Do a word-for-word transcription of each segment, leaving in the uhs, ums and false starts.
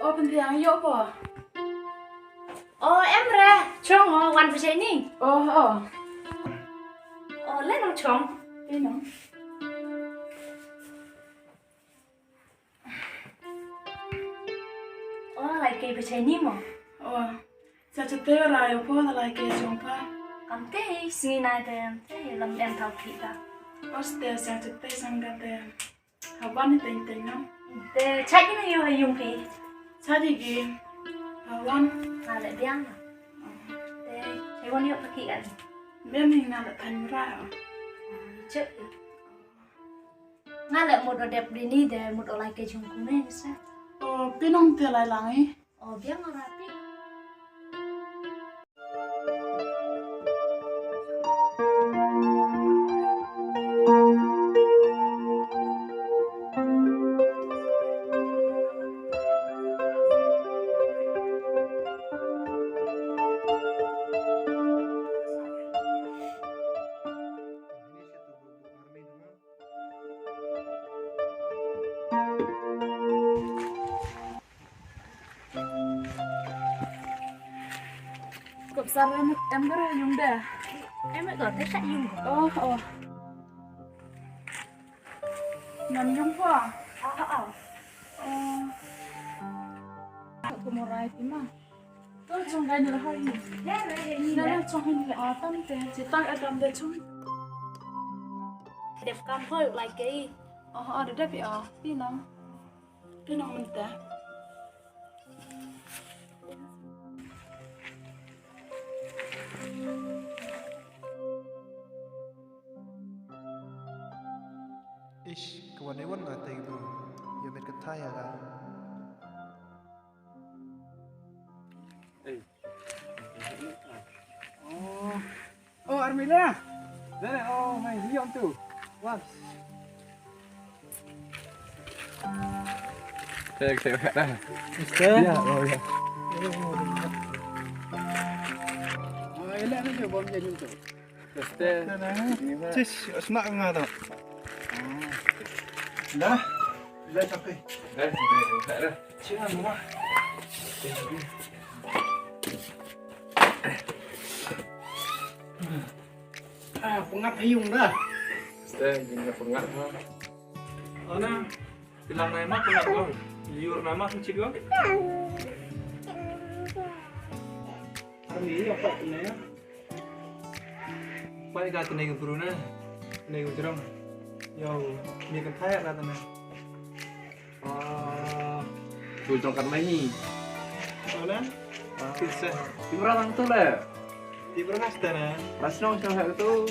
O, pynthiang yoh pho. O, em re, chong o, wan phi chai ni. O, o. O, le nong chong. Phi nong. O, lai ke phi chai ni mo. O, sa chate ra yoh pho, lai ke chong pha. Kam te, sngi na te, te, lam em thau phi ta. O, ste sa chate sang ka te. Hawan ni teng teng no. Te chait ni yoh ha yung phi. Chait ni ki. Hawan. Nga le biang. Te chait wan yoh pha ki kan. Biang ni nga le than ra. Chait. Nga le mut o dep di ni de mut o lai ke chung ku ne sa. O, phi nong te lai lang i. O, biang o ra phi. Kop sar em, em ka re yung de. Em ka te ka yung. Oh, oh. Ngam yung pho. Ah, ah, ah. Oh. Ko mo rai ti ma. To chong kai ni la hai ni. Ya, re, re, ni. Na, re. Na chong hai ni la tam te. Chi tak a tam de chong. Dep kam pho lai ke. Oh, oh, de dep i, oh. Phi nong. Phi nong mynta. Ish, ka wan e wan nga te bru. Ya met ka thai ya ka. Ei. Oh. Oh, Armila. Dale, oh, mai, liom tu. Wan. Cek, cek, cek dah. Mister? Ya, oh ya. Oh, elak ni tu, bom jadi tu. Mister. Sis, snak nga tu. Dah. Dah, capai. Dah, dah, dah, dah. Sini, Mama. Ah, pengap hiung dah. Ste, gini pengap ha. Ana, bilang nama pengap ko. Liur nama kunci ko. Hari ini apa punya ya? Pai ka tene ka bru na, tene ka jrong. Yo, ni ka thaya ka tene. Ah, tu jrong kat mai ni. Mana? Ah, pisa. Di mana lang tu le? Di mana ste na? Rasnong sino ha tu?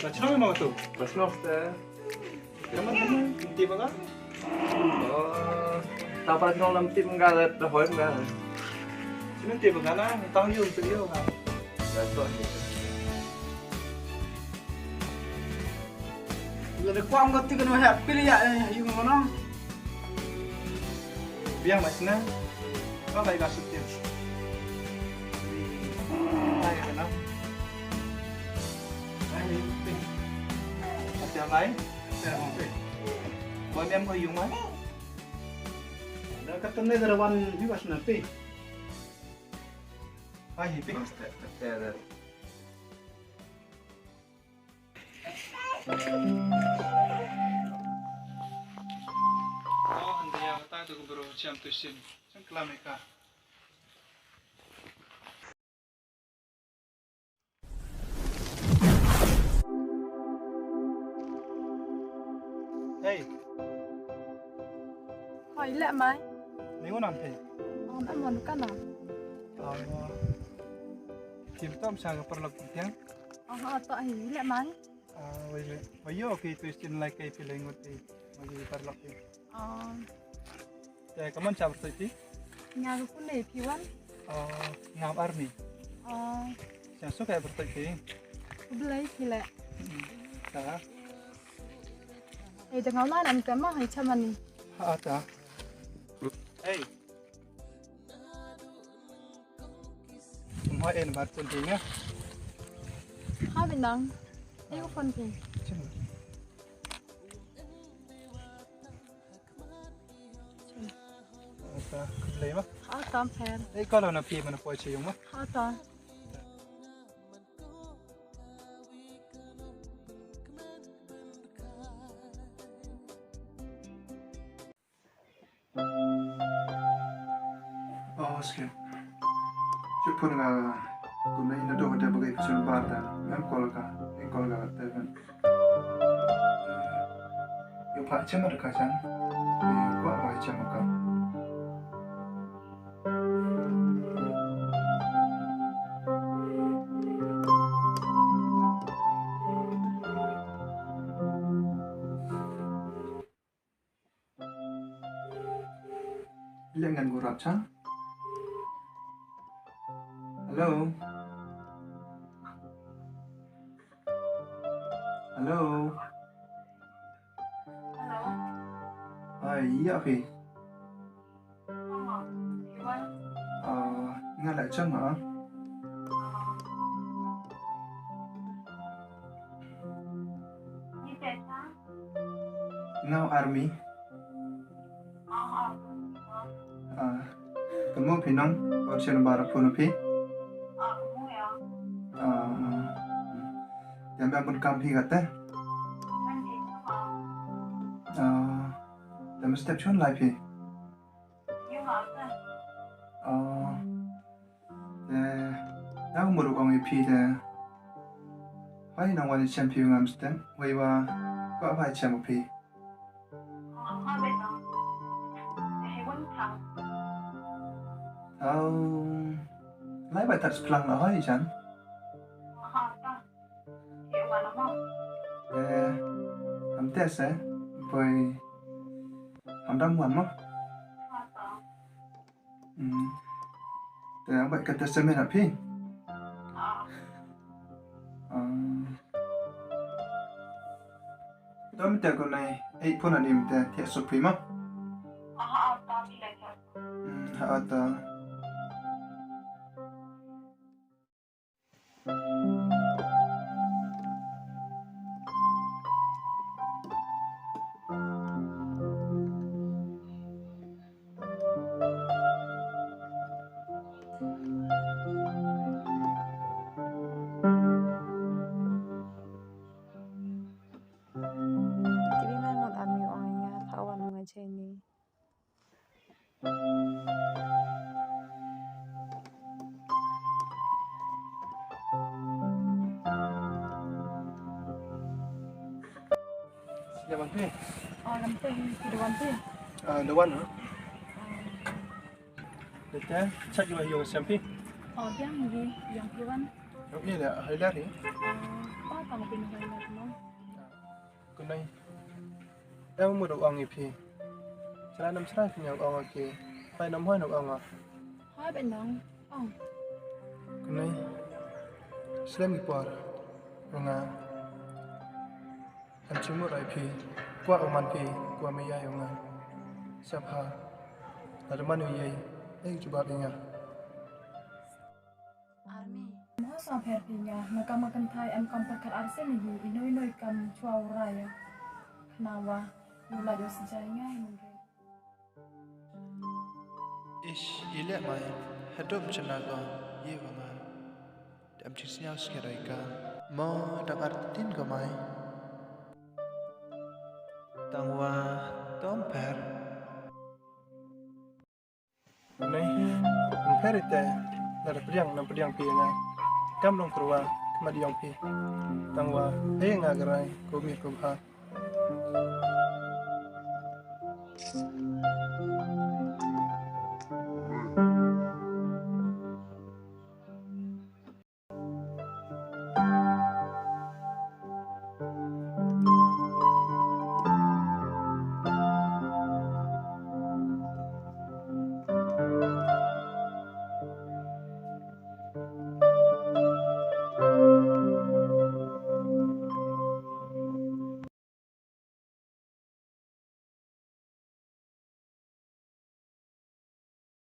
Rasnong mo tu? Rasnong ste. Kaman, kaman, ti ba ka? Oh, ta pa nong lam ti mga da hoy mga. Sino ti ba ka na? Tang yung ti yung ha. Da to. Yung da kwam ka ti ka no ha pili ya yung mo no. Biang mas na. Ba ka iba sutin. Ay ka na. Ay, ti. Ati ang lain? Boy, mem ko yung man. Da ka tene da wan biwas na pi. Ay, pi. Oh, hindi ako tayo ko bro, siyam to sin. Siyam kilometer. Hey. Hoi, le mai. Ni unan phi? Om em mon kana. Om. Kim tom sa ka paralok tiang. Oh, to hi le mai. Ah, wei, wei. Wei yo ki tu sin lai kai phi lengut i. Wei paralok i. Oh. Te, kaman cha bertoi ti? Nga ka pune phi wan. Oh, ngam army. Oh. Cha su ka bertoi ti? Belai phi le. Hmm. Ta. Eh, jangan lah nanti mah, hai cha mani. Ha, ta. Hey. Mo en bar pun ti nga. Ha, bindang. Ayo phone ti. Chin. Khublei ma. Ha, tam pher. Ei, call na phi man poi chi yung ma. Ha, tam. Oh, skip. Chipun nga kumne ina do hote bagai pisun bar ta. Em call ka, em call ka te kan. Yo pha chama ka chan. Yo kwa wa chama ka. Lengan gurap cha. Hello. Hello. Hello. Ai, ya phi. Ah, nga la chang ah. Nga army. Ah, kamu phi nong, por chen bar phone phi. Ah, yang ba bun kam phi kate. Ah, yang step chun lai phi. Oh. Te, da muru ong i phi te. Hoi nang wan i chem phi ngam stem. Wei wa, ko wa chem phi. Tau. Lai ba tat splang la hoi chan. Eh, am te se, boi, am dam wan mo. Hmm. Te ang bai ka testament ap phi. Ah. Dom te ko nai, ei phone ani te, te suk phi ma. Hmm, ha ta. Kiwi man ngan ami ong nga thawan nga cheni. Sila wan phi? Oh, lam phi, sila wan phi. Ah, lawan, ha? Dete, chat juga yung siampi. Oh, yang di, yang phi wan. Yung ila, highlight ni. Oh, pa tang pin highlight mo. Kunai. Em mu da ong i phi. Chra nam chra phi nyang ong ki. Pai nam hoi nam ong. Ha ben nong. Ong. Kunai. Slem i por. Nga. Em chimu rai phi. Kwa u man phi. Kwa me yai ong. Siap ha. Ada manu yai. Ei jubab nga. Army. Mo sa pher phi nga, na kam kan thai em kam pyrkhat ar se ni hi, inoi inoi kam chwa u raya. Khana wa, u la jo si jai nga i mun re. Ish, i le mai, hadum chna ko, ye wa nga. Dam chi sniaw sngit oi ka. Mo dam ar tin ko mai. Tang wa, tom pher. Nei, pher ite, na da pdiang, na pdiang phi nga. Kam long krua, kama diong phi. Tang wa, he nga grai, ko mi ko bha.